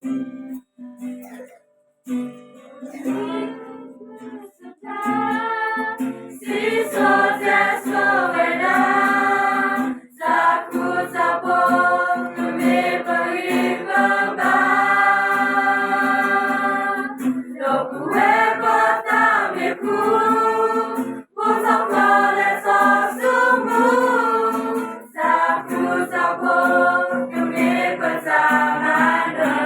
စံၣ်စိၤတဲစိၤဝဲဒၣ်, တၢ်ဃူတၢ်ဖိး ကမ့ၢ်ပဂံၢ်ပဘါ, ဒီပုၢ်ဝဲၢ်ပသးမ့ၢ်ဃူ, ဖိသၣ်ခွါလဲၤထီၣ်ဆူမူ, တၢ်ဃူတၢ်ဖိး ကမ့ၢ်ပတၢ်မၤနၢ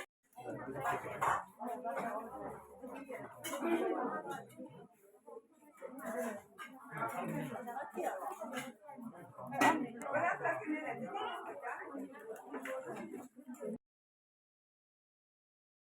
ၤ.